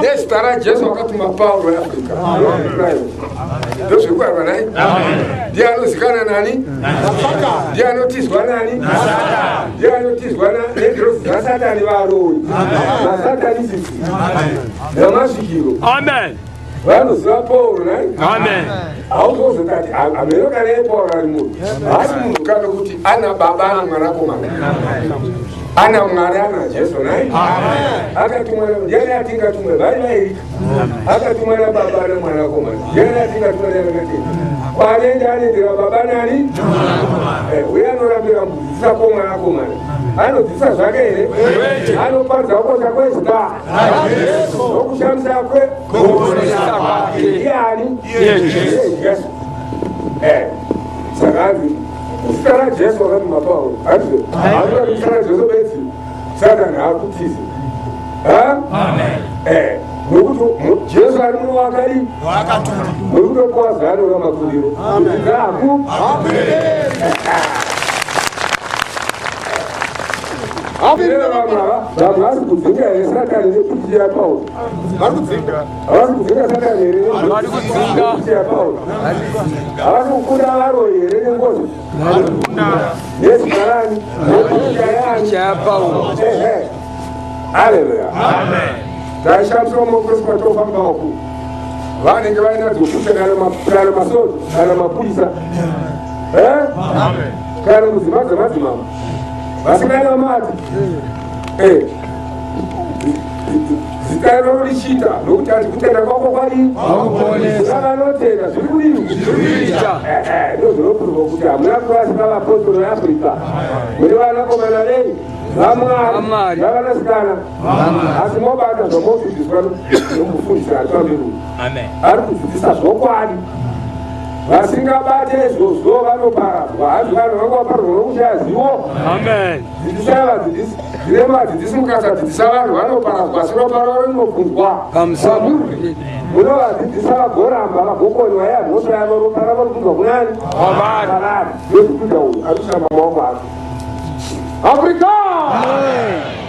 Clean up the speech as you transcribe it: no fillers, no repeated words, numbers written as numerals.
Nezita raJesu wakatuma Pauro weAfrica. Ndozvekuarwa nai? Ndiye anozikana nani? Ndiye anotizwa nani? Ndiye anotizwa nengirozi dzaSatani varoyi. Masatanisisti. Namasvikiro. Amen. Vanoziva Pauro nai? Amen. Hauzozotati hameno kana iye Pauro ari munhu. Haasi munhu kana kuti ana baba ana mwanakomana. Ana Mwari ana Jesu nai? Akatumwa ndiani atingatumwe vari vairi. Akatumwa nababa namwanakomana. Ndiani atingatumwa ndiani akatenda. Kwaanoenda anoendera baba nani? Uye anorambira kudzidzisa kwomwanakomana. Anodzidzisa zvake here? Anoparidza kukosha kwezita. Nokushamisa kwe ndiani? Jesu. Saka hanzi zita raJesu wakatuma Pauro. Handizvo? Handizvo zita raJesu bedzi. Satani haakutize. Nokuti Jesu ari muno wakadii? Muri kutopuwa zano ramakuriro. Kutiza haku. Vamwe vari kudzinga here Satani nepfuti yaPauro? Havasi kudzinga Satani here nepfuti yaPauro? Havasi kukunda varoyi here nengozi? Nezita rani? Nepfuti yaPauro. Haleluya. Taishandiswa mumakosi patofamba uku. Vanenge vainadzo pfuti kana masoja kana mapurisa. Kana mudzimba dzemadzimambo. Vasinganamati. Zita iroro richiita nokuti hanzi kutenda kwako kwadii? Vanotenda zviri kudii? Ndozvinopurwa kuti hamuna kurasika vapostori veAfrica. Muri vanakomana vei? VaMwari. Vavanasikana. Asi mobata zvamodzidziswa nomufundisi ari pamberi uyu. Ari kudzidzisa zvokwadi. Vasingabate izvozvo vanoparadzwa. Hanzi vanhu vanga vaparadzwa nokushaya zivo. Amen. Dzidzisai vadzidzisi. Zvine vadzidzisi mukasadzidzisa vanhu vanoparadzwa asi ropa ravo rinobvunzwa. Kwamuri. Munovadzidzisa vagoramba vagokonywa iye mhosva yavo ropa ravo rinobvunzwa kunani? Kwavari. Ndozvikuita uyu ari kushamba maoko ake. Africa! Amen.